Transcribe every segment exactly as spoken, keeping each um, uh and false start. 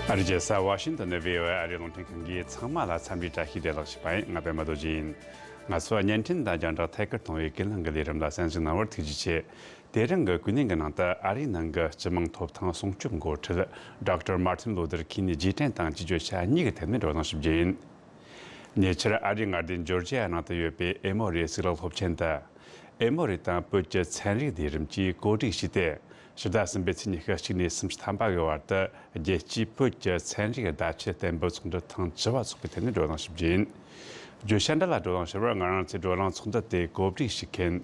ཨ་རིའི་རྒྱལ་ས་ཝ་ཤིང་ཏོན་ནས་བྷི་ཨོ་ཨེ་ཨ་རིའི་རླུང་འཕྲིན་ཁང་གིས་ཚང་མ་ལ་འཚམས་འདྲི་བཀྲ་ཤིས་བདེ་ལེགས་ཞུ་བ་ཡིན། ང་པད་མ་རྡོ་རྗེ་ཡིན། ང་ཚོ་བརྙན་འཕྲིན་དང་རྒྱང་བསྒྲགས་ཐད་ཀར་གཏོང་བའི་ཀུན་གླེང་གི་ལས་རིམ་ལ་གསན་གཟིགས་གནང་བར་ཐུགས་རྗེ་ཆེ། དེ་རིང་གི་ཀུན་གླེང་གི་ནང་དུ་ཨ་རིའི་ནང་གི་སྤྱི་དམངས་ཐོབ་ཐང་སྲུང་སྐྱོབ་འགོ་ཁྲིད་ཌོག་ཊར་མར་ཏིན་ལུ་ཐར་ཁིང་ནས་རྗེས་དྲན་དང་བཅས་བརྗོད་བྱ་གཉིས་ཀྱི་ཐད་ནས་བགྲོ་གླེང་ཞུ་རྒྱུ་ཡིན། ཉེ་ཆར་ཨ་རིའི་མངའ་སྡེ་ཇོར་ཇི་ཡ་ནང་དུ་ཡོད་པའི་ཨེ་མོ་རི་གཙུག་ལག་སློབ་ཆེན་དུ། ཨེ་མོ་རི་དང་བོད་ཀྱི་ཚན་རིག་ལས་རིམ་གྱིས་གོ་སྒྲིག་བྱས་ཏེ། ཕྱི་ཟླ་གསུམ་པའི་ཚེས་ཉི་ཤུ་གཅིག་ནས་སུམ་ཅུ་ཐམ་པ་གི་བར་དུ། རྒྱལ་སྤྱིའི་བོད་ཀྱི་ཚན་རིག་བརྡ་ཆད་གཏན་འབེབས་ཚོགས་འདུ་ཐེངས་བཅུ་བ་འཚོགས་པའི་ཐད་ནས་བགྲོ་གླེང་ཞུ་རྒྱུ་ཡིན། བརྗོད་བྱ་འདི་ལ་བགྲོ་གླེང་ཞུ་བར་ང་རང་ཚོའི་བགྲོ་གླེང་ཚོགས་འདུ་དེ་གོ་སྒྲིག་བྱེད་མཁན།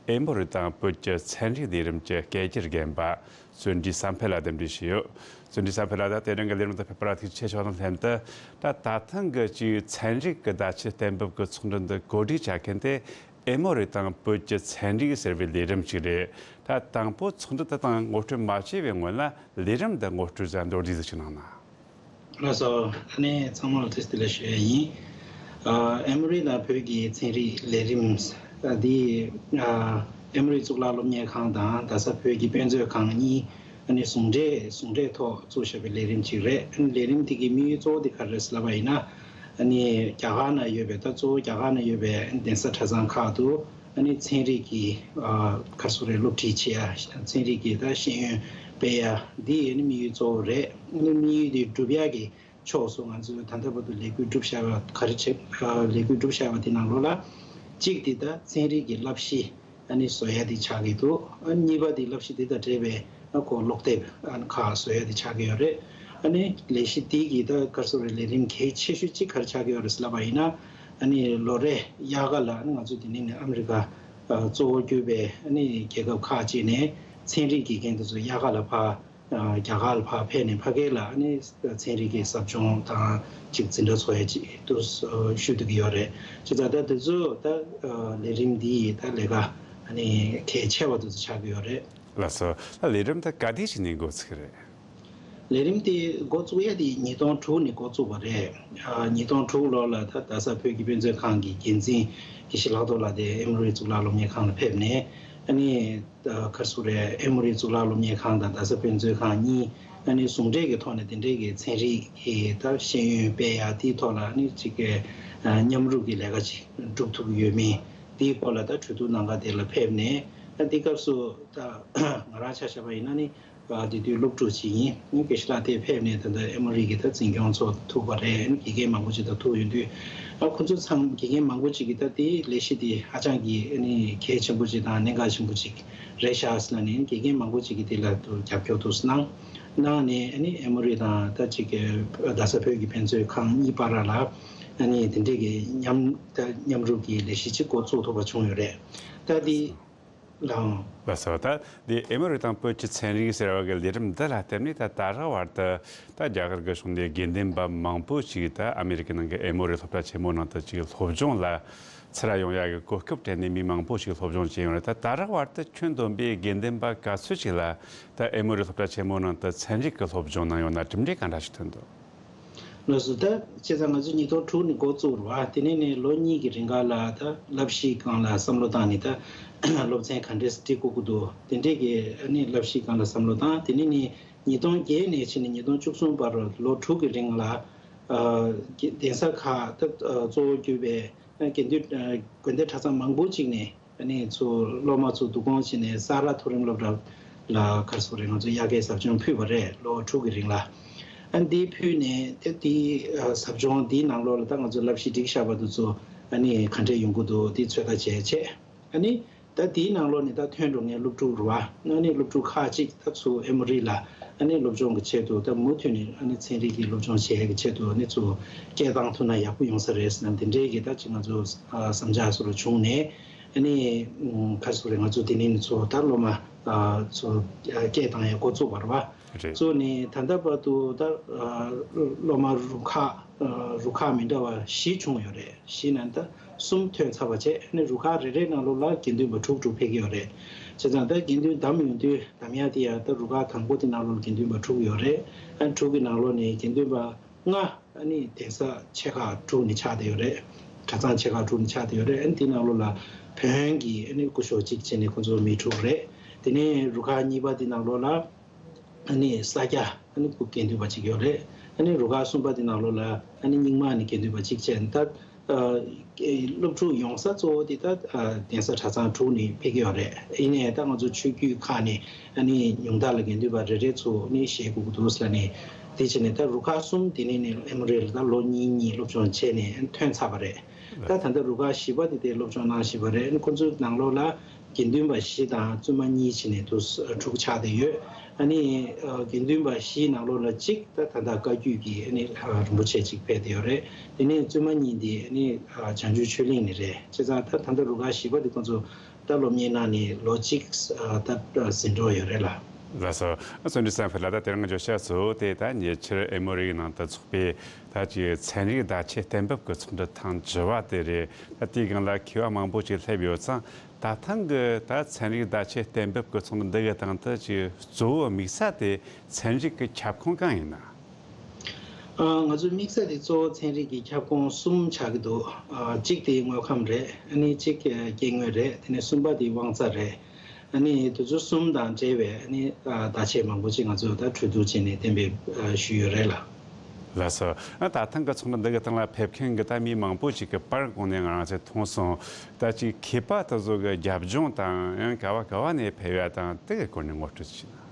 ཨེ་མོ་རི་དང་བོད་ཀྱི་ཚན་རིག་ལས་རིམ་གྱི་སྐད་སྒྱུར་རྒན་པ། བརྩོན་འགྲུས་བསམ་འཕེལ་ལ་གདན་འདྲེན་ཞུས་ཡོད། བརྩོན་འགྲུས་བསམ་འཕེལ་ལགས། ད་དེ་རིང་གི་ལས་རིམ་དུ་ཕེབས་པར་ཐུགས་རྗེ་ཆེ་ཞུ་བ་དང་ལྷན་དུ། ད་ད་ཐེངས་ཀྱི་ཅིག་ཚན་རིག་གི་བརྡ་ཆད་གཏན་འབེབས་ཀྱི་ཚོགས་འདུ་འདི་གོ་སྒྲིག་བྱ་མཁན་དེ། ཨེ་མོ་རི་དང་བོད་ཀྱི་ཚན་རིག་ཟེར་བའི་ལས་རིམ་ཞིག་རེད། ད་དང་པོ་ཚོགས་འདུ་དེ་དང་ངོ་སྤྲོད་མ་བྱས་པའི་སྔོན་ལ་ལས་རིམ་འདི་ངོ་སྤྲོད་ཙམ་མདོར་བསྡུས་ཤིག་གནང་ན། ལགས་སོ། ཨ་ནི་ཚང་མ་ལ་ཐུགས་རྗེ་ཆེ་ཞུ་ཡ་ཡིན། ཨ་ཨེ་མོ་རི་དང་བོད་ཀྱི་ཚན་རིག་ལས་རིམ་འདི། ཨ་ཨེ་མོ་རི་གཙུག་ལག་སློབ་གཉེར་ཁང་དང་རྡ་ས་བོད་ཀྱི་དཔེ་མཛོད་ཁང་གཉིས། ཨ་ནི་ཟུང་འབྲེལ་ཟུང་འབྲེལ་ཐོག་བཙུགས་བཞག་པའི་ལས་རིམ་ཅིག་རེད། ཨ་ནི་ལས་རིམ་དེ་གི་དམིགས་ཡུལ་གཙོ་བོ་དེ་ག་རེ་རེད་ལབ་པ་ཡིན་ན། ཨ་ནི་རྒྱ་གར་ནང་ཡོད་པའི། ད་གཙོ་བོ་རྒྱ་གར་ནང་ཡོད་པའི་གདན་ས་གྲྭ་ཚང་ཁག་ཏུ། ཨ་ནི་ཚན་རིག་གི། ཨ་ག་རེ་ཟེར་དགོས་རེད། སློབ་ཁྲིད་བྱེད་ཡ། ཚན་རིག་གི་ད་ཤེས་ཡོན་སྤེལ་ཡ། འདི་ཨ་ནི་དམིགས་ཡུལ་གཙོ་བོ་རེད། ཨ་ནི་དམིགས་ཡུལ་དེ་སྒྲུབ་ཡ་གི་ཕྱོགས་སུ་ང་ཚོས་ད་ལྟ་བར་དུ་ལས་འགུལ་བསྒྲུབས་བཞག་པ་ག་རེ་བྱེད། ཨ་ལས་འགུལ་བསྒྲུབས་བཞག་པ་དེ་ནང་ལོགས་ལ། གཅིག་དེ་ད་ཚན་རིག་གི་བསླབ་གཞི་ཨ་ནི་བཟོ་ཡ་དེ་ཆགས་ཀྱི་འདུག་ཨ་གཉིས་པ་དེ་བསླབ་གཞི་དེ་དང་འབྲེལ་བའི་ཨ་ཁོ་ཀློག་དེབ་ཨ་ཁག་བཟོ་ཡ་དེ་ཆགས་ཀྱི་ཡོད་རེད། ཨ་ནི་ལས་གཞི་དེ་གི་ད་ག་རེ་ཟེར་དགོས་རེད། ལས་རིམ་གལ་ཆེ་ཤོས་གཅིག་ག་རེ་ཆགས་ཀྱི་ཡོད་རེད་ལབ་པ་ཡིན་ན། ཨ་ནི་ལོ་རེ་དབྱར་ཁ་ལ་ཨ་ནི་ང་ཚོ་དེ་ནས་ནི་ཨ་མི་རི་ཀ་ཨ་གཙོ་བོ་གྱུར་པའི་ཨ་ནི་རྒྱལ་ཁབ་ཁག་ཅིག་ནས་ཚན་རིག་དགེ་རྒན་དེ་ཚོ་དབྱར་ཁ་ལ་ཕར། ཨ་རྒྱ་གར་ལ་ཕར་ཕེབས་ནས་ཕ་གི་ལ་ཨ་ནི་ཚན་རིག་གི་ཟབ་སྦྱོང་དང་ཅིག་འཛིན་གྲྭ་ཚོགས་ཡ་ཅིག་ཏུ་ཞུགས་ཐུབ་ཀྱི་ཡོད་རེད། བྱས་ཙང་ད་དེ་ཚོ་ད་ལས་རིམ་འདི་ཡི་ད་ལས་ཀ་ཨ་ནི་གལ་ཆེ་བ་དེ་ཚོ་ཆགས་ཀྱི་ཡོད་རེད། ལགས་སོ། ད་ལས་རིམ་ད་ག་དུས་ཕྱིན་ནས་འགོ་ཚུགས་རེད། ལས་རིམ་དེ་འགོ་བཙུགས་ཡ་དེ་ཉིས་སྟོང་དྲུག་ནས་འགོ་བཙུགས་པ་རེད། ཨ་ཉིས་སྟོང་དྲུག་ལོ་ལ་ད་རྡ་ས་བོད་ཀྱི་དཔེ་མཛོད་ཁང་གི་འགན་འཛིན་དགེ་བཤེས་ལྷག་རྡོར་ལགས་དེ་ཨེ་མོ་རི་གཙུག་ལག་སློབ་གཉེར་ཁང་ལ་ཕེབས་ནས། ཨ་ནི་ད་ག་རེ་ཟེར་དགོས་རེད། ཨེ་མོ་རི་གཙུག་ལག་སློབ་གཉེར་ཁང་དང་རྡ་ས་དཔེ་མཛོད་ཁང་གཉིས་ཨ་ནི་ཟུང་འབྲེལ་གྱི་ཐོག་ནས་དེ་འབྲེལ་གྱི་ཚན་རིག་གི་ད་ཤེས་ཡོན་སྤེལ་ཡ་དེའི་ཐོག་ལ་ཨ་ནི་ཅིག་གི་ཨ་མཉམ་རུབ་ཀྱི་ལས་ཀ་ཅིག་སྒྲུབ་ཐུབ་ཀྱི་ཡོད་མེད་དེའི་སྐོར་ལ་ད་གྲོས་བསྡུར་གནང་ག་དེ་ལ་ཕེབས་ནས། ཨ་དེ་སྐབས་སུ་ད་ང་རང་ཆ་བཞག་པ་ཡིན་ན་ནི། ཨ་དེ་དུས་སློབ་ཕྲུག་ཅིག་ཡིན། དགེ་བཤེས་ལགས་དེ་ཕེབས་ནས་ད་ལྟ་ཨེ་མོ་རི་གི་ད་འཛིན་སྐྱོང་ཚོགས་ཐུག་པ་རེད། དགེ་རྒན་མང་པོ་ཅིག་དང་ཐུག་ཡོང་དུས། ཨ་ཁོ་ཚོ་ཚང་དགེ་རྒན་མང་པོ་ཅིག་གིས་ད་དེའི་ལས་གཞི་དེ་ཧ་ཅང་གི་ཨ་ནི་གལ་ཆེན་པོ་ཅིག་དང་གནད་འགག་ཆེན་པོ་ཅིག་རེད་ཤག་ཟེར་ནས་དགེ་རྒན་མང་པོ་ཅིག་གིས་དེ་ལ་དུ་རྒྱབ་སྐྱོར་ཐུགས་གནང་གནང་ནས། ཨ་ནི་ཨེ་མོ་རི་དང་ད་ཅིག་གི་རྡ་ས་བོད་ཀྱི་དཔེ་མཛོད་ཁང་གཉིས་བར་ལ་ཨ་ནི་དེ་འདྲས་ཀྱི་མཉམ་ད་མཉམ་རུབ་ཀྱི་ལས་གཞི་ཅིག་འགོ་བཙུགས་ཐུབ་པ་བྱུང་ཡོད་རེད། ད་དེ། ལགས་སོ། ད་འདི་ཨེ་མོ་རི་དང་བོད་ཀྱི་ཚན་རིག་ཟེར་བ་གི་ལས་རིམ་འདི་ལ་བརྟེན་ནས་ད་ད་རག་བར་དུ་ད་རྒྱ་གར་གྱི་ཕྱོགས་ནས་དགེ་འདུན་པ་མང་པོ་ཞིག་ད་ཨ་མེ་རི་ཀའི་ནང་གི་ཨེ་མོ་རི་སློབ་གྲྭ་ཆེན་མོ་ནང་དུ་ཅིག་སློབ་སྦྱོང་ལ་ཚུར་ཡོང་ཡག་གི་གོ་སྐབས་སྤྲད་ནས་མི་མང་པོ་ཞིག་སློབ་སྦྱོང་བྱས་ཡོད་རེད། ད་ད་རག་བར་དུ་ཁྱོན་བསྡོམས་པའི་དགེ་འདུན་པ་ག་ཚོད་ཅིག་ལ་ད་ཨེ་མོ་རི་སློབ་གྲྭ་ཆེན་མོ་ནང་དུ་ཚན་རིག་གི་སློབ་སྦྱོང་གནང་ཡོད་ན་གྲུབ་འབྲས་ག་འདྲ་ཞིག་ཐོན་འདུག་ལགས་སོ། ད་བྱས་ཙང་ང་ཚོ་ཉིས་སྟོང་དྲུག་ནས་འགོ་བཙུགས་རེད་བ། དེ་ནས་ནས་ལོ་གཉིས་ཀྱི་རིང་ག་ལ་ད་བསླབ་གཞིའི་སྒང་ལ་བསམ་བློ་བཏང་ནས་ད་སློབ་ཚན་ག་འདྲས་སྒྲིག་དགོས་ཀྱི་འདུག་དེ་འདྲས་ཀྱི་ཨ་ནི་བསླབ་གཞིའི་སྒང་ལ་བསམ་བློ་བཏང་། དེ་ནས་ནས་ཉིས་སྟོང་བརྒྱད་ནས་ཕྱིན་ནས་ཉིས་སྟོང་བཅུ་གསུམ་བར་ལོ་དྲུག་གི་རིང་ལ་ཨ་གདན་ས་ཁག་ད་གཙོ་བོ་གྱུར་པའི་དགེ་འདུན་དགོན་སྡེ་གྲྭ་ཚང་མང་པོ་ཅིག་ནས། ཨ་ནི་ཚོ་སློབ་མ་ཚོ་བསྡུ་སྐོང་བྱས་ནས་ས་རཱ་མཐོ་རིམ་སློབ་གྲྭ་ལ་ག་རེ་ཟེར་དགོས་རེད། ང་ཚོ་དབྱར་ཁའི་ཟབ་སྦྱོང་ཕུལ་བ་རེད། ལོ་དྲུག་གི་རིང་ལ། ཨ་འདི་ཕུལ་ནས་དེ་དེའི་ཟབ་སྦྱོང་འདིའི་ནང་ལོགས་ལ་ད་ང་ཚོ་བསླབ་གཞི་སྒྲིག་བཞག་པ་དེ་ཚོ་ཨ་ནི་ག་འདྲས་ཡོང་གི་འདུག་དེ་ཚོད་ལྟ་བྱས་བྱས། ཨ་ནི་ད་དེའི་ནང་ལོགས་ནས་ད་ཐོན་འགྲོ་མཁན་སློབ་ཕྲུག་རེད་བ། ཨ་ནི་སློབ་ཕྲུག་ཁག་ཅིག་ད་ཚུར་ཨེ་མོ་རི་ལ་ཨ་ནི་སློབ་སྦྱོང་གི་ཆེད་དུ་ད་མུ་མཐུད་ནས་ཨ་ནི་ཚན་རིག་གི་སློབ་སྦྱོང་བྱེད་ཡག་གི་ཆེད་དུ་ཨ་ནི་ཚུར་སྐད་བཏང་ཐུབ་ན་ཡག་པོ་ཡོང་ས་རེད་ཟེར་ན། དེ་འདྲའི་གི་ད་ཅིག་ང་ཚོ་བསམ་འཆར་བཟོ་འདྲ་བྱུང་ནས། ཨ་ནི་ཨུམ་ག་རེ་ཟེར་དགོས་རེད། ང་ཚོ་དེ་ནས་ཚོ་ད་སློབ་མ་ཨ་ཚོ་སྐད་བཏང་ཡག་འགོ་བཙུགས་པ་རེད་བ། རེད། བཙུགས་ནས་ད་ལྟ་བར་དུ་ད་ཨ་སློབ་མ་རུ་ཁག་ཨ་རུ་ཁག་མི་འདྲ་བ་བཞི་བྱུང་ཡོད་རེད། བཞི་ནས་ད་གསུམ་ཐོན་ཚར་བ་བྱས། ཨ་ནི་རུ་ཁག་རེ་རེའི་ནང་ལོགས་ལ་དགེ་འདུན་པ་དྲུག་དྲུག་ཕེབས་ཀྱི་ཡོད་རེད། བྱས་ཙང་ད་དགེ་འདུན་བདམས་ཡོང་དུས་བདམས་ཡག་དེ་ཡང་ད་རུ་ཁག་དང་པོ་དེ་ནང་ལོགས་ལ་དགེ་འདུན་པ་དྲུག་ཡོད་རེད། ཨ་ནི་དྲུག་གི་ནང་ལོགས་ནས་དགེ་འདུན་པ་ལྔ་ཨ་ནི་གདན་ས་ཆེ་ཁག་དྲུག་ནས་ཆགས་བསྡད་ཡོད་རེད། གྲྭ་ཚང་ཆེ་ཁག་དྲུག་ནས་ཆགས་བསྡད་ཡོད་རེད། ཨ་ནི་དེ་ནང་ལོགས་ལ་བོན་གྱི་ཨ་ནི་སྐུ་ཞབས་གཅིག་བྱས་ནས་ཁོང་ཚོ་མི་དྲུག་རེད། དེ་ནས་རུ་ཁག་གཉིས་པ་དེ་ནང་ལོགས་ལ། ཨ་ནི་ས་སྐྱ་ཨ་ནི་སྐུ་དགེ་འདུན་པ་གཅིག་ཡོད་རེད། ཨ་ནི་རུ་ཁག་གསུམ་པ་དེ་ནང་ལོགས་ལ་ཨ་ནི་རྙིང་མ་ནས་དགེ་འདུན་པ་གཅིག་བྱས་ནས་ད། ཨ་སློབ་ཕྲུག་ཡོང་ས་གཙོ་བོ་དེ་ད་ཨ་གདན་ས་གྲྭ་ཚང་དྲུག་ནས་ཕེབས་ཀྱི་ཡོད་རེད། ཡིན་ནའི་ད་ང་ཚོ་ཆོས་བརྒྱུད་ཁག་ནས་ཨ་ནི་ཉུང་མཐའ་ལ་དགེ་འདུན་པ་རེ་རེ་ཚུར་ནི་བཞེས་དགོས་ཀྱི་འདུག་ཟེར་ནས། དེ་བྱས་ནས་ད་རུ་ཁག་གསུམ་དེ་ནས་ནི་ཨེ་མོ་རི་ལ་ད་ལོ་གཉིས་གཉིས་སློབ་སྦྱོང་བྱས་ནས་ཐོན་ཚར་བ་རེད། ད་ད་ལྟ་རུ་ཁག་བཞི་པ་དེ་དེ་སློབ་སྦྱོང་གནང་བཞིན་པ་རེད། ཁོ་ཚོའི་ནང་ལོགས་ལ་དགེ་འདུན་པ་བཞི་དང་བཙུན་མ་གཉིས་བྱས་ནས་དུ་དྲུག་ཆགས་བསྡད་ཡོད། ཨ་ནི་དགེ་འདུན་པ་བཞིའི་ནང་ལོགས་ལ་གཅིག་ད་ད་ལྟ་བཀའ་བརྒྱུད་ཀྱི་ཨ་ནི་རིན་པོ་ཆེ་གཅིག་ཕེབས་བསྡད་ཡོད་རེད། དེ་ནས་བཙུན་མ་གཉིས་འདི་ཨ་ནི་བྱང་ཆུབ་ཆོས་གླིང་ནས་རེད། བྱས་ཙང་ད་ད་ལྟ་རུ་ཁག་བཞི་པ་འདི་ཁོ་ཚོ་ད་སློབ་གཉེར་གནང་ནས་ལོ་གཅིག་ད་ཟིན་འགྲོ་ཡོད་རེད་ལ། ལགས་སོ། བརྩོན་འགྲུས་བསམ་འཕེལ་ལགས། ད་དེ་རིང་ང་ཚོ་ཤ་ཚོ་དེ་ད་ཉེ་ཆར་ཨེ་མོ་རི་ནང་དུ་ཚོགས་པའི་ད་ཅིག་ཚན་རིག་བརྡ་ཆད་གཏན་འབེབས་ཀྱི་ཚོགས་འདུ་ཐེངས་བཅུ་བ་དེ་རེད། ད་དེའི་སྒང་ལ་མཁས་པ་མང་པོ་ཅིག་སླེབས་ཡོད་ཙང་། ད་ཐེངས་ཀྱི་ད་ཚན་རིག་བརྡ་ཆད་གཏན་འབེབས་ཀྱི་ཚོགས་འདུ་འདི་གི་སྟེང་དུ་ཅིག་གཙོ་བོ་དམིགས་ས་དེ་ཚན་རིག་གི་ཁྱབ་ཁོངས་གང་ཡིན་ན། ཨ་ང་ཚོའི་དམིགས་ས་དེ་གཙོ་བོ་ཚན་རིག་གི་ཁྱབ་ཁོངས་གསུམ་ཆགས་ཀྱི་འདུག་ཨ་གཅིག་དེ་དངོས་ཁམས་རེད། ཨ་ནི་གཅིག་སྐྱེ་དངོས་རེད། དེ་ནས་གསུམ་པ་དེ་དབང་རྩ་རེད། ཨ་ནི་དེ་ཚོ་གསུམ་དང་འབྲེལ་བའི་ཨ་ནི་ཨ་བརྡ་ཆད་མང་པོ་ཅིག་ང་ཚོས་ད་གྲོས་བསྡུར་བྱས་ནས་གཏན་འབེབས་ཨ་ཞུས་ཡོད་རེད་ལ། ལགས་སོ། ཨ་ད་ཐེངས་ཀྱི་ཚོགས་འདུ་འདི་གི་སྟེང་ལ་ཕེབས་མཁན་གྱི་ད་མི་མང་པོ་ཅིག་གི་པར་གོང་ནས་ང་རང་ཚོས་མཐོང་སོང་། ད་ཅིག་མཁས་པ་དེ་ཚོ་གི་རྒྱབ་ལྗོངས་དང་ཡང་ག་བ་ག་བ་ནས་ཕེབས་ཡ་དང་དེ་གི་སྐོར་ནས་ངོ་སྤྲོད་ཅིག་གནང་།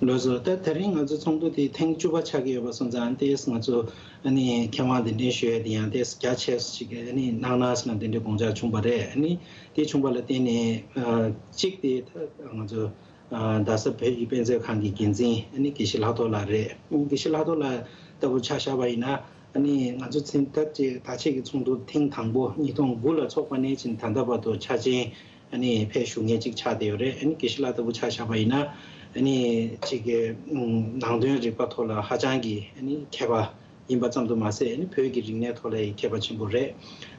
ལགས་སོ། ད་དེ་རིང་ང་ཚོ་ཚོགས་འདུ་དེ་ཐེངས་བཅུ་པ་ཆགས་ཀྱི་ཡོད་པ་སོང་ཙང་ཏེས་ང་ཚོ་ཨ་ནི་མཁས་དབང་གདན་འདྲེན་ཞུ་ཡས་དེ་ཡང་ཏེས་རྒྱ་ཆེ་ཞིག་ཨ་ནི་གནང་ན་ཟེར་ན་དེ་འདྲའི་དགོངས་འཆར་བྱུང་བ་རེད། ཨ་ནི་དེ་བྱུང་བ་ལ་བརྟེན་ནས་ཨ་གཅིག་དེ་ད་ང་ཚོ་ཨ་རྡ་ས་བོད་ཀྱི་དཔེ་མཛོད་ཁང་གི་འགན་འཛིན་ཨ་ནི་དགེ་བཤེས་ལྷག་རྡོར་ལགས་རེད། དགེ་བཤེས་ལྷག་རྡོར་ལགས་ལྟ་བུ་ཆ་བཞག་པ་ཡིན་ན་ཨ་ནི་ང་ཚོ་ཚན་ད་ཅེ་ད་ཆེད་ཀྱི་ཚོགས་འདུ་ཐེངས་དང་པོ་ཉིས་སྟོང་དགུ་ལ་ཚོགས་པ་ནས་ཕྱིན་ད་ལྟ་བར་དུ་ཆ་ཅན། ཨ་ནི་ཕེབས་བཞུགས་མཁན་གཅིག་ཆགས་བསྡད་ཡོད་རེད། ཨ་ནི་དགེ་བཤེས་ལགས་ལྟ་བུ་ཆ་བཞག་པ་ཡིན་ན་ཨ་ནི་གཅིག་གི་ནང་དོན་རིག་པ་ཐོག་ལ་ཧ་ཅང་གི་ཨ་ནི་མཁས་པ་ཡིན་པ་ཙམ་དུ་མ་ཟད་ཨ་ནི་བོད་ཀྱི་རིག་གནས་ཐོག་ལ་ཡང་མཁས་པ་ཆེན་པོ་རེད།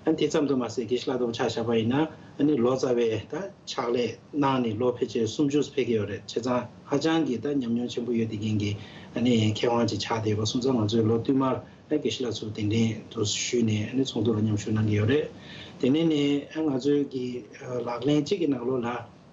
ཨ་ནི་དེ་ཙམ་དུ་མ་ཟད་དགེ་བཤེས་ལགས་ལྟ་བུ་ཆ་བཞག་པ་ཡིན་ན་ཨ་ནི་ལོ་ཙཱ་བའི་ད་ཕྱག་ལས་གནང་ནས་ལོ་ཕལ་ཆེར་སུམ་ཅུ་ཕེབས་ཀྱི་ཡོད་རེད། བྱས་ཙང་ཧ་ཅང་གི་ད་ཉམས་མྱོང་ཆེན་པོ་ཡོད་བསྡད་མཁན་གྱི་ཨ་ནི་མཁས་དབང་ཅིག་ཆགས་བསྡད་པ་སོང་ཙང་ང་ཚོས་ལོ་བསྟུད་མར། ད་དགེ་བཤེས་ལགས་ཚོ་གདན་འདྲེན་དུ་ཞུས་ནས་ཨ་ནི་ཚོགས་འདུ་ལ་མཉམ་ཞུགས་གནང་གི་ཡོད་རེད། དེ་ནས་ནི་ཨ་ང་ཚོའི་གི་ལག་ལེན་གཅིག་གི་ནང་ལོགས་ལ་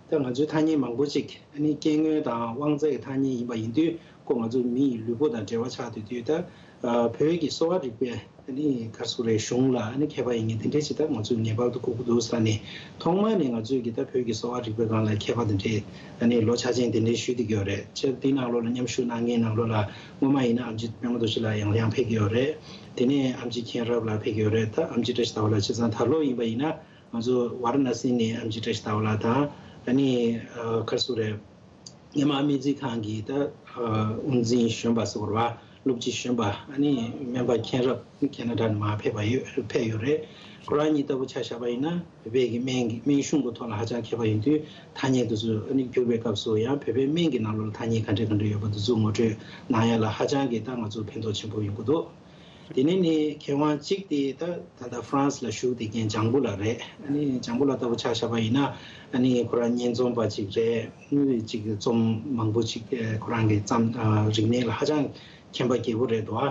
ད་ང་ཚོའི་ཐ་སྙད་མང་པོ་ཅིག་ཨ་ནི་སྐྱེ་དངོས་དང་དབང་རྩའི་ཐ་སྙད་ཡིན་པ་ཡིན་དུས་ཁོ་ང་ཚོ་མི་ཡི་ལུས་པོ་དང་འབྲེལ་བ་ཆགས་བསྡད་དུས་ད་བོད་ཀྱི་གསོ་བ་རིག་པའི་ཨ་ནི་ག་རེ་ཟེར་རེད་གཞུང་ལ་ཨ་ནི་མཁས་པ་ཡིན་མཁན་དེ་འདྲས་ཅིག་ད་ང་ཚོས་ངེས་པར་དུ་དགོས་ཀྱི་འདུག་ཟེར་ནས་ཐོག་མ་ནས་ང་ཚོས་ཀྱི་ད་བོད་ཀྱི་གསོ་བ་རིག་པའི་སྒང་ལ་མཁས་པ་དེ་འདྲས་ཨ་ནི་ལོ་ཆ་ཅན་དེ་འདྲས་ཞུས་བསྡད་ཀྱི་ཡོད་རེད། ཅེས་དེའི་ནང་ལོགས་ལ་མཉམ་ཞུགས་གནང་མཁན་ནང་ལོགས་ལ། སྔོན་མ་ཡིན་ན་ཨེམ་ཆི་པད་མ་རྡོ་རྗེ་ལགས་ཡང་ཡང་ཕེབས་ཀྱི་ཡོད་རེད། དེ་ནས་ཨེམ་ཆི་མཁྱེན་རབ་ལགས་ཕེབས་ཀྱི་ཡོད་རེད། ད་ཨེམ་ཆི་བཀྲ་ཤིས་ཟླ་བ་ལགས་བྱས་ཙང་ད་ལོ་ཡིན་པ་ཡིན་ན་ང་ཚོ་ཝཱ་ར་ཎ་སི་ནས་ཨེམ་ཆི་བཀྲ་ཤིས་ཟླ་བ་ལགས་དང་ཨ་ནི་ཨ་ག་རེ་ཟེར་རེད། སྔོན་མ་སྨན་རྩིས་ཁང་གི་ད་ཨ་དབུ་འཛིན་གཞོན་པ་ཟེར་བ་རེད་བ། སློབ་སྤྱི་གཞོན་པ་ཨ་ནི་སྨན་པ་མཁྱེན་རབ་ཁེ་ན་ཌ་ནས་མར་ཕེབས་པ་ཡོད་ཕེབས་ཡོད་རེད། ཁོ་རང་གཉིས་ལྟ་བུ་ཆ་བཞག་པ་ཡིན་ན་བོད་པའི་གི་སྨན་གྱི་སྨན་གཞུང་གི་ཐོག་ལ་ཧ་ཅང་མཁས་པ་ཡིན་དུས་ཐ་སྙད་དེ་ཚོ་ཨ་ནི་བསྒྱུར་བའི་སྐབས་སུ་ཡང་བོད་པའི་སྨན་གྱི་ནང་ལོགས་ལ་ཐ་སྙད་ག་འདྲ་ག་འདྲ་ཡོད་པ་དེ་ཚོ་ངོ་སྤྲོད་གནང་ཡ་ལ་ཧ་ཅང་གི་ད་ང་ཚོ་ཕན་ཐོགས་ཆེན་པོ་ཡོང་གི་འདུག་དེ་ནས་ནི་མཁས་དབང་གཅིག་དེ་ད་ད་ལྟ་ཧྥ་རན་སི་ལ་བཞུགས་བསྡད་མཁན་ལྗང་བུ་ལགས་རེད། ཨ་ནི་ལྗང་བུ་ལགས་ལྟ་བུ་ཆ་བཞག་པ་ཡིན་ན་ཨ་ནི་ཁོ་རང་སྙན་རྩོམ་པ་གཅིག་རེད། ཨ་ནི་གཅིག་རྩོམ་མང་པོ་གཅིག་ཁོ་རང་གིས་བརྩམས་རིག་གནས་ལ་ཧ་ཅང་མཁྱེན་པ་རྒྱས་པོ་རེད་འདུག་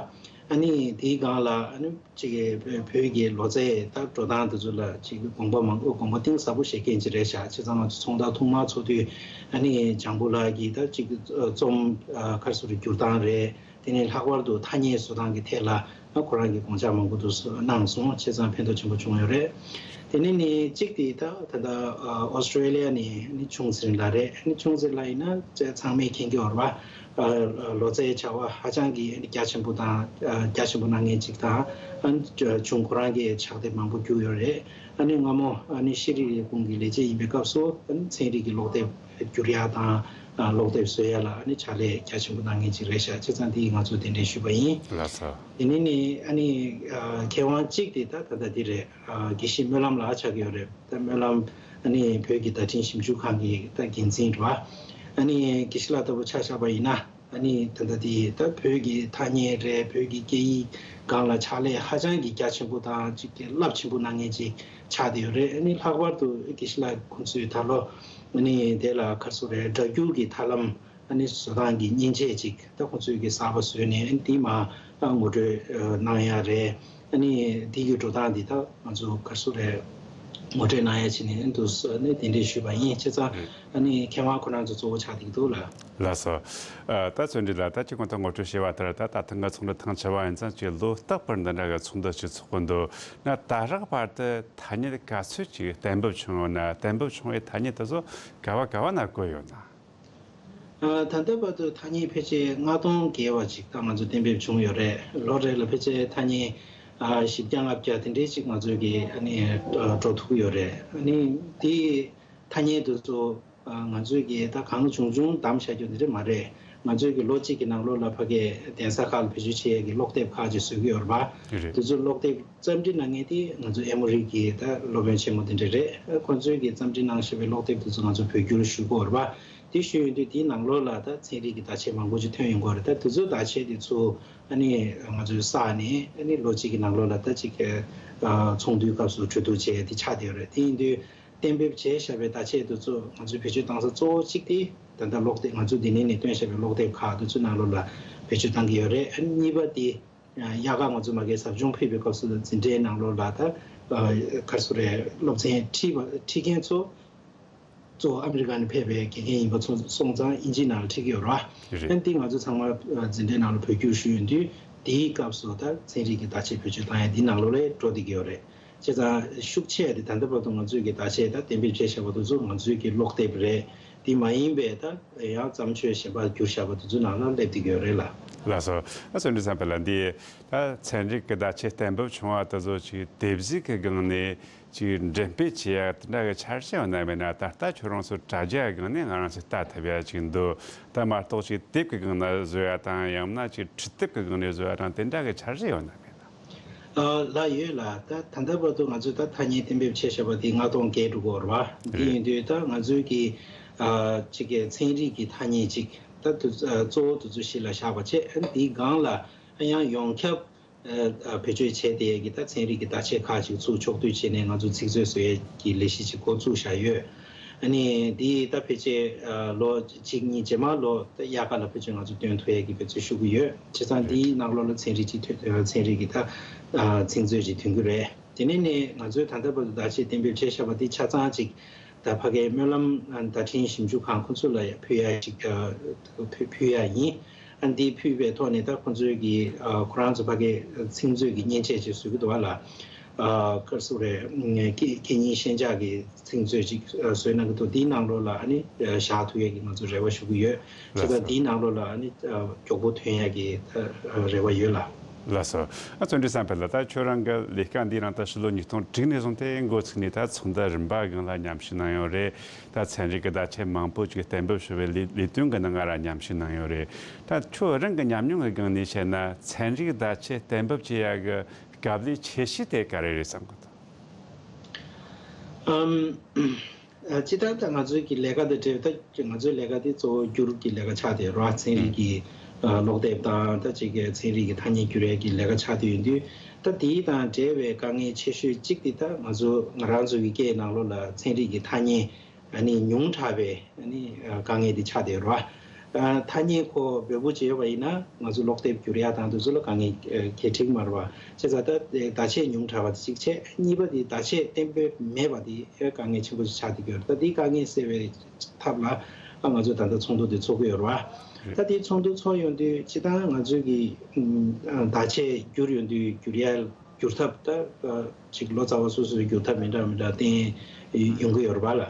ཨ་ནི་དེའི་སྒང་ལ་ཨ་ནི་གཅིག་བོད་ཀྱི་ལོ་ཙཱའི་ད་འགྲོ་སྟངས་དེ་ཚོ་ལ་གཅིག་དགོངས་པ་མང་པོ་དགོངས་པ་གཏིང་ཟབ་པོ་བཞེས་མཁན་ཅིག་རེད་ཤག་བྱས་ཙང་ང་ཚོ་ཚོགས་འདུ་ཐོག་མར་ཚོགས་དུས་ཨ་ནི་ལྗང་བུ་ལགས་ཀྱིས་ད་གཅིག་རྩོམ་ག་རེ་ཟེར་རེད་བསྒྱུར་སྟངས་རེད། དེ་ནས་ལྷག་པར་དུ་ཐ་སྙད་བཟོ་སྟངས་ཀྱི་ཐད་ལ་ཁོ་རང་གི་དགོངས་འཆར་མང་པོ་འདུག་གནང་སོང་། བྱས་ཙང་ཕན་ཐོགས་ཆེན་པོ་བྱུང་ཡོད་རེད། དེ་ནས་ནི་གཅིག་དེ་ད་ད་ལྟ་ཨོ་སི་ཀྲེ་ལི་ཡ་ནས་ནི་ཆུང་ཟེར་ལགས་རེད། ནི་ཆུང་ཟེར་ལགས་ཡིན་ན་ཚང་མས་མཁྱེན་གྱི་ཡོད་རེད་བ། ལོ་ཙཱའི་བྱ་བ་ཧ་ཅང་གི་རྒྱ་ཆེན་པོ་དང་རྒྱ་ཆེན་པོ་གནང་མཁན་གཅིག་དང་ཆུང་ཁོ་རང་གིས་ཕྱག་དེབ་མང་པོ་བསྒྱུར་ཡོད་རེད། ཨ་ནི་སྔ་མོ་ཨ་ནི་ཤེས་རིག་ལས་ཁུངས་ཀྱི་ལས་བྱེད་ཡིན་པའི་སྐབས་སུ་ཨ་ནི་ཚན་རིག་གི་ཀློག་དེབ་བསྒྱུར་ཡ་དང་ཀློག་དེབ་བཟོ་ཡ་ལ་ཨ་ནི་ཕྱག་ལས་རྒྱ་ཆེན་པོ་གནང་མཁན་ཅིག་རེད་ཤག་བྱས་ཙང་འདི་ང་ཚོས་གདན་འདྲེན་ཞུས་པ་ཡིན། ལགས་སོ། དེ་ནས་ནི་ཨ་ནི་མཁས་དབང་གཅིག་དེ་ད་ད་ལྟ་འདི་རེད། དགེ་བཤེས་སྨོན་ལམ་ལགས་ཆགས་ཀྱི་ཡོད་རེད། ད་སྨོན་ལམ་ཨ་ནི་བོད་ཀྱི་བརྡ་འཕྲིན་ཞིབ་འཇུག་ཁང་གི་ད་འགན་འཛིན་རེད་བ། ཨ་ནི་དགེ་བཤེས་ལགས་ལྟ་བུ་ཆ་བཞག་པ་ཡིན་ན། ཨ་ནི་ད་ལྟ་དེ་ད་བོད་ཀྱི་ཐ་སྙད་རེད། བོད་ཀྱི་སྐད་ཡིག་སྒང་ལ་ཕྱག་ལས་ཧ་ཅང་གི་རྒྱ་ཆེན་པོ་དང་ཅིག་གི་རླབས་ཆེན་པོ་གནང་མཁན་ཅིག་ཆགས་བསྡད་ཡོད་རེད། ཨ་ནི་ལྷག་པར་དུ་དགེ་བཤེས་ལགས་ཁོང་ཚོས་ད་ལོ་ཨ་ནི་དེ་ལ་ག་རེ་ཟེར་རེད། སྒྲ་སྒྱུར་གྱི་ཐབས་ལམ་ཨ་ནི་བཟོ་སྟངས་ཀྱི་མཉེན་ཆས་ཅིག་ད་ཁོང་ཚོས་ཀྱི་གསར་པ་བཟོས་ནས་ཨ་ནི་དེ་མར་ངོ་སྤྲོད་གནང་ཡ་རེད། ཨ་ནི་དེ་གི་འགྲོ་སྟངས་འདི་ད་ང་ཚོ་ག་རེ་ཟེར་རེད། ངོ་སྤྲོད་གནང་ཡ་བྱས་ནས་འདུག་ཟེར་ནས་གདན་འདྲེན་ཞུས་པ་ཡིན། བྱས་ཙང་ཨ་ནི་མཁས་དབང་ཁོ་རང་ཚོ་གཙོ་བོ་ཆགས་བསྡད་ཀྱི་འདུག་ལ། ལགས་སོ། ཨ། ད་བརྩོན་འགྲུས་ལགས། ད་ཅིག་གོང་དུ་ངོ་སྤྲོད་བྱས་པ་ལྟར་ད་ད་ཐེངས་ཀྱི་ཚོགས་འདུ་ཐེངས་བཅུ་པ་ཡིན་ཙང་ཅིག་ལོ་རྟག་པར་འདི་འདྲ་གི་ཚོགས་འདུ་ཅིག་ཚོགས་ཀྱི་འདུག་ན། ད་རག་བར་དུ་ཐ་སྙད་ག་ཚོད་ཅིག་གཏན་འབེབས་བྱུང་ཡོད་ན། གཏན་འབེབས་བྱུང་བའི་ཐ་སྙད་དེ་ཚོ་ག་བ་ག་བ་ན་བཀོད་ཡོད་ན། ཨ། ད་ལྟ་བར་དུ་ཐ་སྙད་ཕལ་ཆེར་ལྔ་སྟོང་བརྒལ་བ་ཅིག་ད་ང་ཚོ་གཏན་འབེབས་བྱུང་ཡོད་རེད། ལོ་རེ་ལ་ཕལ་ཆེར་ཐ་སྙད་ཨ་བཞི་བརྒྱ་ལྔ་བརྒྱ་དེ་འདྲའི་ཅིག་ང་ཚོས་ཀྱི་ཨ་ནི་ཨ་འགྲོ་ཐུབ་ཀྱི་ཡོད་རེད། ཨ་ནི་དེ་ཐ་སྙད་དེ་ཚོ་ཨ་ང་ཚོས་ཀྱི་ད་གང་བྱུང་བྱུང་བདམས་བཞག་རྒྱུ་དེ་འདྲ་མ་རེད། ང་ཚོས་ཀྱི་ལོ་གཅིག་གི་ནང་ལོགས་ལ་ཕ་གིའི་གདན་ས་ཁག་ལ་བེད་སྤྱོད་བྱེད་ཡས་ཀྱི་ཀློག་དེབ་ཁག་ཅིག་བཟོ་གི་ཡོད་རེད་པ། རེད། དེ་ཚོ་ཀློག་དེབ་རྩོམ་སྒྲིག་གནང་མཁན་དེ་ང་ཚོ་ཨེ་མོ་རི་གི་ད་སློབ་དཔོན་ཆེན་མོ་དེ་འདྲ་རེད། ཁོང་ཚོས་ཀྱི་རྩོམ་སྒྲིག་གནང་བཞག་པའི་ཀློག་དེབ་དེ་ཚོ་ང་ཚོ་བོད་བསྒྱུར་ཞུ་དགོས་རེད་པ། དེ་ཞུ་ཡོང་དུས་དེའི་ནང་ལོགས་ལ་ད་ཚན་རིག་གི་བརྡ་ཆད་མང་པོ་ཅིག་ཐོན་ཡོང་གི་རེད། ད་དེ་ཚོའི་བརྡ་ཆད་དེ་ཚོ་ཨ་ནི་ང་ཚོས་བསགས་ནས་ཨ་ནི་ལོ་གཅིག་གི་ནང་ལོགས་ལ་ད་ཅིག་ཨ་ཚོགས་འདུའི་སྐབས་སུ་གྲོས་བསྡུར་བྱས་དེ་ཆགས་བསྡད་ཡོད་རེད། དེ་ཡིན་དུས་གཏན་འབེབས་བྱས་བཞག་པའི་བརྡ་ཆད་དེ་ཚོ་ང་ཚོས་བེད་སྤྱོད་བཏང་ས་གཙོ་བོ་གཅིག་དེ་ད་ལྟ་ཀློག་དེབ། ང་ཚོ་འདི་ནས་ནས་བཏོན་བཞག་པའི་ཀློག་དེབ་ཁག་དེ་ཚོའི་ནང་ལོགས་ལ་བེད་སྤྱོད་བཏང་གི་ཡོད་རེད། ཨ་ནི་གཉིས་པ་དེ་དབྱར་ཁ་ང་ཚོ་མ་གིའི་ཟབ་སྦྱོང་ཕུལ་བའི་སྐབས་སུ་འཛིན་གྲྭའི་ནང་ལོགས་ལ་ད་ཨ་ག་རེ་ཟེར་དགོས་རེད། སློབ་ཚན་ཁྲིད་པ་ཁྲིད་མཁན་ཚོ་གཙོ་བོ་ཨ་མི་རི་ཀ་ནས་ཕེབས་པའི་དགེ་རྒན་ཡིན་པ་ཚོ་སོང་ཙང་དབྱིན་ཇིའི་ནང་ལ་ཁྲིད་ཀྱི་ཡོད་རེད། རེད། ཨ་ནི་དེ་ང་ཚོ་ཚང་མ་ཨ་འཛིན་གྲྭའི་ནང་ལ་བོད་བསྒྱུར་ཞུས་ཡོང་དུས་དེའི་སྐབས་སུ་ད་ཚན་རིག་གི་བརྡ་ཆད་བེད་སྤྱོད་བཏང་ཡ་དེའི་ནང་ལོགས་ལ་འགྲོ་བསྡད་ཀྱི་ཡོད་རེད། བྱས་ཙང་ཤུགས་ཆེ་དེ་ད་ལྟ་བར་དུ་ང་ཚོས་ཀྱི་བརྡ་ཆད་ད་གཏན་འབེབས་བྱས་བཞག་པ་དེ་ཚོ་ང་ཚོའི་གི་ཀློག་དེབ་རེད། དེ་མ་ཡིན་པའི་ད་ཡང་བརྩམས་ཆོས་གཞན་པ་བསྒྱུར་བཞག་པ་དེ་ཚོའི་ནང་ལ་སླེབས་བསྡད་ཀྱི་ཡོད་རེད་ལ། ལགས་སོ། ཨ་བརྩོན་འགྲུས་བསམ་འཕེལ་ལགས། འདི་ད་ཚན་རིག་གི་བརྡ་ཆད་གཏན་འབེབས་བྱུང་བ་དེ་ཚོ་ཅིག་དེབ་གཟིགས་ཀྱི་སྒང་ནས་ཅིག་འགྲེམས་སྤེལ་བྱེད་ཡ་དེ་འདྲ་གི་འཆར་གཞི་ཡོད་ན་མེད་ན། ད་ལྟ་ཁྱོད་རང་ཚོ་དྲ་རྒྱ་སྒང་ནས་ང་རང་ཚོས་ལྟ་ཐུབ་ཡ་ཅིག་འདུག་ད་མ་གཏོགས་ཅིག་དེབ་ཀྱི་སྒང་ནས་བཟོ་ཡ་དང་ཡང་ན་ཅིག་འཕྲུལ་དེབ་ཀྱི་སྒང་ནས་བཟོ་ཡ་དང་དེ་འདྲ་གི་འཆར་གཞི་ཡོད་ན་མེད་ན། ཨ་ལགས་ཡོད་ལགས། ད་ད་ལྟ་བར་དུ་ང་ཚོས་ད་ཐ་སྙད་གཏན་འབེབས་བྱས་བཞག་པ་དེ་ལྔ་སྟོང་བརྒལ་འགྲོ་གི་ཡོད་རེད་པ། དེ་རེད། ཡིན་དུས་ད་ང་ཚོའི་གི་ཨ་ཅིག་གི་ཚན་རིག་གི་ཐ་སྙད་ཅིག་ད་དུ་ཨ་གཙོ་བོ་དེ་ཚོ་གཞི་ལ་བཞག་པ་བྱས། ཨ་ནི་དེའི་སྒང་ལ་ཨ་ཡང་ཡོངས་ཁྱབ་ཨ་ཨ་བེད་སྤྱོད་བྱས་བསྡད་ཡས་ཀྱི་ད་ཚན་རིག་གི་བརྡ་ཆད་ཁག་ཅིག་ཚུར་ཕྱོགས་བསྡུས་བྱས་ནས་ང་ཚོ་ཚིག་མཛོད་བཟོ་ཡས་ཀྱི་ལས་གཞི་ཅིག་འགོ་བཙུགས་བཞག་ཡོད། ཨ་ནི་འདི་ད་ཕལ་ཆེར་ཨ་ལོ་གཅིག་གཉིས་རྗེས་མ་ལོ་ད་དབྱར་ཁ་ལ་ཕལ་ཆེར་ང་ཚོ་སྟོན་ཐུབ་ཡས་ཀྱི་འབད་བརྩོན་ཞུ་གི་ཡོད། བྱས་ཙང་འདིའི་ནང་ལོགས་ལ་ཚན་རིག་ཅིག་ཐོན། ཚན་རིག་གི་ད་ཨ་ཚིག་མཛོད་ཅིག་ཐོན་གྱི་རེད། དེ་ནས་ནི་ང་ཚོས་ད་ལྟ་བར་དུ་བརྡ་ཆད་གཏན་འབེབས་བྱས་བཞག་པ་འདི་ཆ་ཚང་ཅིག་ད་ཕ་གིའི་སྨོན་ལམ་ཨ་བརྡ་འཕྲིན་ཞིབ་འཇུག་ཁང་ཁོང་ཚོ་ལ་ཕུལ་ཡ་ཅིག་ཨ་ཕུལ་ཕུལ་ཡ་ཡིན། ཨ་འདི་ཕུལ་བའི་ཐོག་ནས་ད་ཁོང་ཚོས་ཀྱི་ཨ་ཁོ་རང་ཚོ་ཕ་གིའི་ཚིག་མཛོད་ཀྱི་མཉེན་ཆས་ཅིག་བཟོ་གི་འདུག་བ་ལ། ཨ་ག་རེ་ཟེར་དགོས་རེད། སྐད་སྐད་གཉིས་ཤན་སྦྱར་གྱི་ཚིག་མཛོད་ཅིག་ཨ་བཟོས་གནང་གི་འདུག་འདིའི་ནང་ལོགས་ལ་ཨ་ནི་ཨ་བཞག་ཐུབ་ཡས་ཀྱི་ང་ཚོ་རེ་བ་ཞུ་གི་ཡོད། བྱས་ཙང་འདིའི་ནང་ལོགས་ལ་ཨ་ནི་ཨ་མགྱོགས་པོ་ཐོན་ཡས་ཀྱི་ཨ་རེ་བ་ཡོད་ལ། ལགས་སོ། ཨ་བརྩོན་འགྲུས་བསམ་འཕེལ་ལགས། ད་ཁྱོད་རང་གི་ལས་ཀ་འདིའི་ནང་ད་ཕྱི་ལོ་ཉིས་སྟོང་དྲུག་ནས་བཟུང་སྟེ་འགོ་ཚུགས་ནས་ད་ཚོགས་འདུ་རིམ་པ་སྒང་ལ་མཉམ་ཞུགས་གནང་ཡོད་རེད། ད་ཚན་རིག་གི་བརྡ་ཆད་མང་པོ་ཅིག་གཏན་འབེབས་ཞུ་བའི་ལས་ལས་དོན་གྱི་ནང་ང་རང་མཉམ་ཞུགས་གནང་ཡོད་རེད། ད་ཁྱོད་རང་གི་ཉམས་མྱོང་གི་སྒང་ནས་བཤད་ན་ཚན་རིག་བརྡ་ཆད་གཏན་འབེབས་བྱེད་ཡག་གི་སྐབས་ལས་ཁྱད་གཞི་དེ་ག་རེ་རེད་བསམ་གི་འདུག་ཨམ། ཨ་སྤྱིར་བཏང་ད་ང་ཚོའི་གི་ལས་ཀ་དང་འབྲེལ་བའི་ད་ང་ཚོའི་ལས་ཀ་དེ་གཙོ་བོ་བསྒྱུར་གྱི་ལས་ཀ་ཆགས་བསྡད་ཡོད་རེད་བ། ཚན་རིག་གི་ཨ་ཀློག་དེབ་དང་ད་ཅིག་གི་ཚན་རིག་གི་ཐ་སྙད་བསྒྱུར་ཡས་ཀྱི་ལས་ཀ་ཆགས་བསྡད་ཡོད་དུས། ད་དེའི་དང་འབྲེལ་བའི་དཀའ་ངལ་ཆེ་ཤོས་གཅིག་དེ་ད་ང་ཚོ་ང་རང་ཚོ་གི་སྐད་ནང་ལོགས་ལ་ཚན་རིག་གི་ཐ་སྙད་ཨ་ནི་ཉུང་དྲགས་པའི་ཨ་ནི་ཨ་དཀའ་ངལ་དེ་ཆགས་བསྡད་ཡོད་རེད་བ། ཨ་ཐ་སྙད་ཁོ་འབོལ་པོ་བྱས་པ་ཡིན་ན་ང་ཚོ་ཀློག་དེབ་བསྒྱུར་ཡ་དང་དེ་ཚོ་ལ་དཀའ་ངལ་ཨ་གལ་འཕྲད་ཀྱི་མ་རེད་བ། བྱས་ཙང་ད་བརྡ་ཆད་ཉུང་དྲགས་པ་དེ་གཅིག་བྱས། གཉིས་པ་དེ་བརྡ་ཆད་གཏན་འབེབས་མེད་པ་དེ་ཡང་དཀའ་ངལ་ཆེན་པོ་ཞིག་ཆགས་བསྡད་ཀྱི་ཡོད་རེད། ད་དེའི་དཀའ་ངལ་སེལ་བའི་ཐབས་ལ་ཨ་ང་ཚོས་ད་ལྟ་ཚོགས་འདུ་དེ་ཚོགས་ཀྱི་ཡོད་རེད་བ། ད་དེའི་ཚོགས་འདུ་ཚོགས་ཡོང་དུས་སྤྱིར་བཏང་ང་ཚོས་ཀྱི་ཨ་བརྡ་ཆད་བསྒྱུར་ཡོང་དུས་བསྒྱུར་ཡ་བསྒྱུར་ཐབས་ད་ཨ་ཅིག་ལོ་ཙཱ་བ་སོ་སོའི་བསྒྱུར་ཐབས་མི་འདྲ་མི་འདྲ་བསྟན་ཡོང་གི་ཡོད་རེད་བ་ལ།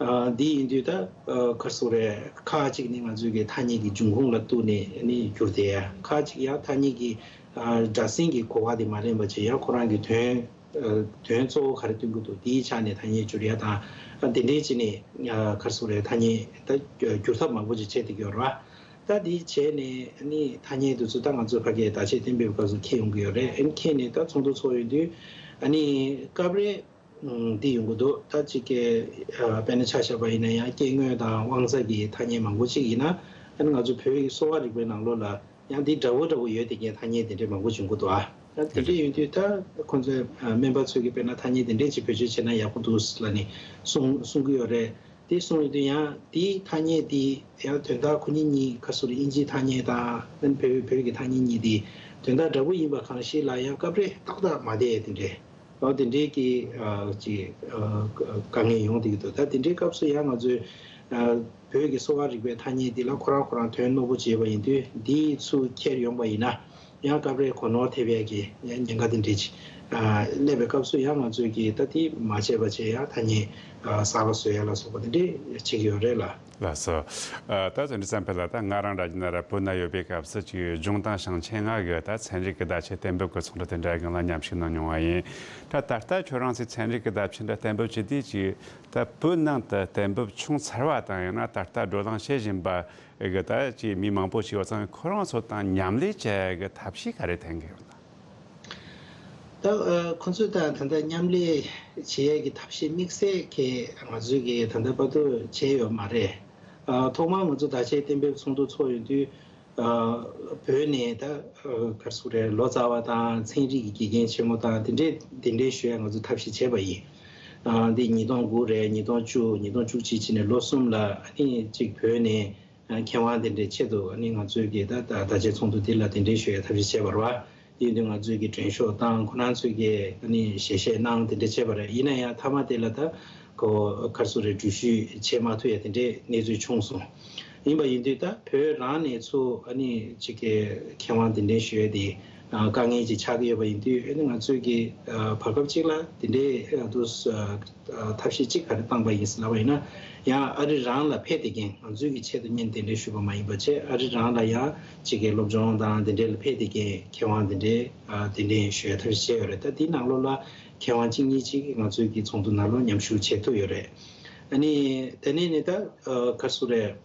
ཨ་འདི་ཡིན་དུས་ད་ཨ་ག་རེ་ཟེར་དགོས་རེད། ཁག་ཅིག་ནི་ང་ཚོའི་གི་ཐ་སྙད་ཀྱི་འབྱུང་ཁུངས་ལ་གཏུགས་ནས་ནི་བསྒྱུར་བསྡད་ཡ། ཁག་ཅིག་ཡང་ཐ་སྙད་ཀྱི་ཨ་སྒྲ་སེང་གི་གོ་བ་དེ་མ་ལེན་པ་བྱས། ཡང་ཁོ་རང་གི་དོན་ཨ་དོན་གཙོ་བོ་ག་རེ་སྟོན་གྱི་འདུག་དེའི་ཆ་ནས་ཐ་སྙད་བསྒྱུར་ཡ་དང་། ཨ་དེ་འདྲའི་ཅིག་ནས་ཨ་ག་རེ་ཟེར་དགོས་རེད། ཐ་སྙད་ད་བསྒྱུར་ཐབས་མང་པོ་ཅིག་བྱས་བསྡད་ཀྱི་ཡོད་རེད་བ། ད་དེ་བྱས་ནས་ཨ་ནི་ཐ་སྙད་དེ་ཚོ་ད་ང་ཚོ་ཕ་གིའི་བརྡ་ཆད་གཏན་འབེབས་སྐབས་སུ་འཁྱེར་ཡོང་གི་ཡོད་རེད། ཨ་ནི་འཁྱེར་ནས་ད་ཚོགས་འདུ་ཚོགས་ཡོང་དུས་ཨ་ནི་སྐབས་རེ་ཨ་འདི་ཡོང་གི་འདུག་ད་ཅིག་གི་ཨ་དཔེར་ན་ཆ་བཞག་པ་ཡིན་ན་ཡང་སྐྱེ་དངོས་དང་དབང་རྩ་གི་ཐ་སྙད་མང་པོ་ཅིག་ཡིན་ན། ཨ་ནི་ང་ཚོ་བོད་ཀྱི་གསོ་བ་རིག་པའི་ནང་ལོགས་ལ་ཡང་འདི་འདྲ་བོ་འདྲ་བོ་ཡོད་བསྡད་མཁན་ཐ་སྙད་དེ་འདྲས་མང་པོ་བྱུང་གི་འདུག་ཨ་དེ་འདྲས་ཡོང་དུས་ད་ཁོང་ཚོས་ཨ་སྨན་པ་ཚོས་ཀྱི་དཔེར་ན་ཐ་སྙད་དེ་འདྲས་ཅིག་བེད་སྤྱོད་བྱས་ན་ཡག་པོ་འདུག་ལབ་ནས་གསུང་གསུང་གི་ཡོད་རེད། དེ་གསུངས་ཡོང་དུས་ཡང་དེའི་ཐ་སྙད་དེ་ཡང་དོན་དག་ཁོ་གཉིས་གཉིས་ཁ་སོར་དབྱིན་ཇིའི་ཐ་སྙད་དང་བོད་བོད་ཀྱི་ཐ་སྙད་གཉིས་དེ་དོན་དག་འདྲ་པོ་ཡིན་པ་གང་ཞིག་ལ་ཡང་སྐབས་རེ་ཏག་ཏག་མ་བསྡད་དེ་འདྲས། འོ་དེ་འདྲའི་གི་ཨ་ཅིག་ཨ་དཀའ་ངལ་ཡོང་བསྡད་ཀྱི་འདུག་ད་དེ་འདྲའི་སྐབས་སུ་ཡང་ང་ཚོས་ཨ་བོད་ཀྱི་གསོ་བ་རིག་པའི་ཐ་སྙད་འདི་ལ་ཁོ་རང་ཁོ་རང་དོན་རྣོ་པོ་བྱས་པ་ཡིན་དུས་འདིའི་ཚུར་འཁྱེར་ཡོང་པ་ཡིན་ན་ཡང་སྐབས་རེ་གོ་ནོར་ཐེབས་ཡས་ཀྱི་ཉེན་ཁ་དེ་འདྲས་ཅིག་ཨ་སླེབས་པའི་སྐབས་སུ་ཡང་ང་ཚོས་ཀྱི་ད་དེ་མ་བྱས་པ་བྱས་ཡ་ཐ་སྙད་ཨ་གསར་པ་བཟོ་ཡ་ལ་སོགས་པ་དེ་འདྲས་བྱེད་ཀྱི་ཡོད་རེད་ལ། ལགས་སོ། ཨ་ད་ཚོད་འདྲི་བསམ་འཕེལ་ལགས། ད་ང་རང་ར་ཇི་ན་ར་བོད་ན་ཡོད་པའི་སྐབས་སུ་ཅིག་ལྗོངས་དང་ཞིང་ཆེན་ལྔ་གི་ད་ཚན་རིག་གི་བརྡ་ཆད་གཏན་འབེབས་ཀྱི་ཚོགས་འདུ་དེ་འདྲ་གང་ལ་མཉམ་ཞུགས་གནང་མྱོང་བ་ཡིན། ད་ད་ལྟ་ཁྱོད་རང་ཚོས་ཚན་རིག་གི་བརྡ་ཆད་འདྲ་གཏན་འབེབས་བྱེད་དུས་ཅིག་ད་བོད་ནང་དུ་གཏན་འབེབས་བྱུང་ཚར་བ་དང་ཡང་ན་ད་ལྟ་བགྲོ་གླེང་བྱེད་བཞིན་པ་གི་ད་ཅིག་མི་མང་པོ་ཞིག་ཡོད་ཙང་ཁོ་རང་ཚོ་དང་མཉམ་ལས་བྱེད་ཡ་གི་ཐབས་ཤེས་ག་རེ་འཐེན་གི་ཡོད་ན། ད་ཨ་ཁོ་ཚོས་ད་ད་ལྟ་མཉམ་ལས་བྱེད་ཡས་ཀྱི་ཐབས་ཤེས་དམིགས་བསལ་གྱི་ང་ཚོས་ཀྱི་ད་ལྟ་བར་དུ་བྱས་ཡོད་མ་རེད། ཨ་ཐོག་མར་ང་ཚོ་བརྡ་ཆད་གཏན་འབེབས་ཚོགས་འདུ་ཚོགས་ཡོང་དུས་ཨ་བོད་ནས་ད་ཨ་ག་རེ་ཟེར་དགོས་རེད། ལོ་ཙཱ་བ་དང་ཚན་རིག་གི་དགེ་རྒན་ཆེན་མོ་དང་དེ་འདྲས་གདན་འདྲེན་ཞུ་ཡས་ང་ཚོ་ཐབས་ཤེས་བྱས་པ་ཡིན། ཨ་འདི་ཉིས་སྟོང་དགུ་རེད། ཉིས་སྟོང་བཅུ། ཉིས་སྟོང་བཅུ་གཅིག་བྱས་ནས་ལོ་གསུམ་ལ་ཨ་ནི་གཅིག་བོད་ནས། མཁས་དབང་དེ་འདྲའི་ཆེད་དུ་ཨ་ནི་ང་ཚོའི་གི་ད་ད་བརྡ་ཆད་ཚོགས་འདུ་དེ་ལ་གདན་འདྲེན་ཞུ་ཡ་ཐབས་ཤེས་བྱས་པ་རེད་བ། དེ་ཡིན་དུས་ང་ཚོའི་གི་མགྲོན་ཤོག་བཏང་། ཁོ་རང་ཚོའི་གི་ཨ་ནི་ཞལ་བཞེས་གནང་། དེ་འདྲ་བྱས་པ་རེད། ཡིན་ན་ཡང་མཐའ་མ་དེ་ལ་ད་ཁོ་ག་རེ་ཟེར་དགོས་རེད། འགྲུལ་བཞུད་བྱེད་མ་ཐུབ་ཡ་དེ་འདྲའི་གནས་ཚུལ་བྱུང་སོང་། ཡིན་པ་ཡིན་དུས་ད་བོད་རང་ནས་ཚུར་ཨ་ནི་གཅིག་གི་མཁས་དབང་གདན་འདྲེན་ཞུ་ཡ་དེ་དཀའ་ངལ་ཅིག་ཆགས་ཀྱི་ཡོད་པ་ཡིན་དུས་ཨ་ནི་ང་ཚོའི་གི་བར་སྐབས་གཅིག་ལ་དེ་འདྲའི་ཨ་དུ། ཐབས་ཤེས་གཅིག་ག་རེ་བཏང་པ་ཡིན་ཟེར་ལབ་པ་ཡིན་ན། ཡང་ཨ་རི་རང་ལ་ཕེབས་བསྡད་མཁན། ང་ཚོའི་གི་ཆེད་དུ་སྔོན་གདན་འདྲེན་ཞུས་པ་མ་ཡིན་པ་བྱས། ཨ་རི་རང་ལ་ཡང་གཅིག་གི་སློབ་སྦྱོང་དང་དེ་འདྲའི་ལ་ཕེབས་བསྡད་མཁན་མཁས་དབང་དེ་འདྲའི་ཨ་གདན་འདྲེན་ཞུ་ཡ་ཐབས་ཤེས་བྱས་ཡོད་རེད། ད་དེའི་ནང་ལོགས་ལ་མཁས་དབང་གཅིག་གཉིས་ཅིག་ང་ཚོའི་གི་ཚོགས་འདུ་ནང་ལོགས་མཉམ་ཞུགས་བྱེད་ཐུབ་ཡོད་རེད། ཨ་ནི་དེ་ནས་ནི་ད་ཨ་ག་རེ་ཟེར་དགོས་རེད།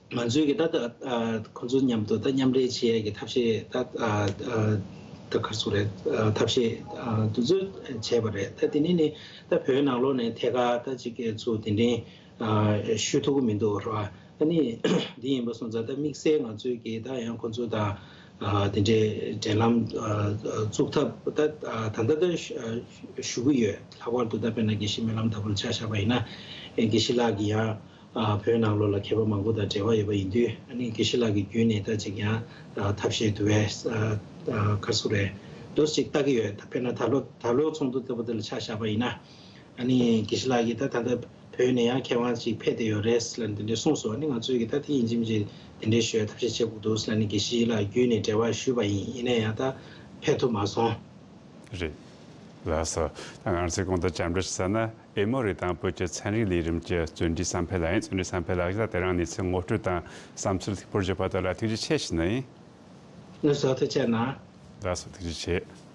ང་ཚོའི་གི་ད་ད་ཨ་ཁོང་ཚོ་མཉམ་དུ་ད་མཉམ་ལས་བྱེད་ཡས་ཀྱི་ཐབས་ཤེས་ད་ཨ་ཨ་ད་ག་རེ་ཟེར་དགོས་རེད། ཨ་ཐབས་ཤེས་ཨ་དེ་ཚོ་བྱས་པ་རེད། ད་དེ་ནས་ནི་ད་བོད་ནང་ལོགས་ནས་ཐད་ཀར་ད་ཅིག་གི་ཚུར་གདན་འདྲེན་ཨ་ཞུ་ཐུབ་ཀྱི་མི་འདུག་རེད་བ། ཨ་ནི་འདི་ཡིན་པ་སོང་ཙང་ད་དམིགས་བསལ་ང་ཚོའི་གི་ད་ཡང་ཁོང་ཚོ་དང་ཨ་དེ་འདྲའི་འབྲེལ་ལམ་ཨ་བཙུགས་ཐབས་ད་ཨ་ད་ལྟ་ད་ཞུ་གི་ཡོད། ལྷག་པར་དུ་ད་དཔེར་ན་དགེ་བཤེས་སྨོན་ལམ་དྭགས་པོ་ལ་ཆ་བཞག་པ་ཡིན་ན། ཨེ་དགེ་བཤེས་ལགས་ཀྱིས་ཡང་། ཨ་བོད་ནང་ལོགས་ལ་མཁས་པ་མང་པོ་དང་འབྲེལ་བ་ཡོད་པ་ཡིན་དུས། ཨ་ནི་དགེ་བཤེས་ལགས་ཀྱི་བརྒྱུད་ནས་ད་ཅིག་ཡང་ཨ་ཐབས་ཤེས་དུ་བས་ཨ་ཨ་ག་རེ་ཟེར་དགོས་རེད། འདུག་སེ་ཅིག་ལྟ་གི་ཡོད། ད་དཔེར་ན་ད་ལོ་ད་ལོའི་ཚོགས་འདུ་ལྟ་བུ་དེ་ལ་ཆ་བཞག་པ་ཡིན་ན། ཨ་ནི་དགེ་བཤེས་ལགས་ཀྱིས་ད་ད་ལྟ་བོད་ནས་ཡང་མཁས་དབང་ཅིག་ཕེབས་བསྡད་ཡོད་རེད་ཟེར་ལབ་ནས་དེ་འདྲས་གསུངས་སོང་། ཨ་ནི་ང་ཚོས་ཀྱི་ད་དེ་ཡིན་གཅིག་མིན་གཅིག་དེ་འདྲས་ཞུ་ཡ་ཐབས་ཤེས་བྱེད་དགོས་འདུག་ཟེར་ལབ་ནས་དགེ་བཤེས་ལགས་བརྒྱུད་ནས་འབྲེལ་བ་ཞུས་པ་ཡིན། ཡིན་ན་ཡང་ད་ཕེབས་ཐུབ་མ་སོང་། རེད། ལགས་སོ། ད་ང་རང་ཚོའི་གོང་དུ་བཅར་འདྲི་ཞུ་ས་ན་ཨེ་མོ་རི་དང་བོད་ཀྱི་ཚན་རིག་ལས་རིམ་གྱི་བརྩོན་འགྲུས་བསམ་འཕེལ་ལགས་ཡིན། བརྩོན་འགྲུས་བསམ་འཕེལ་ལགས་ཀྱིས་ད་དེ་རིང་གནས་ཚུལ་ངོ་སྤྲོད་དང་བསམ་ཚུལ་ལྷུག་པོར་བརྗོད་པ་དག་ལ་ཐུགས་རྗེ་ཆེ་ཞུ་ནི་ཡིན། ལགས་སོ། ཐུགས་རྗེ་ཆེ་གནང་། ལགས་སོ། ཐུགས་རྗེ་ཆེ།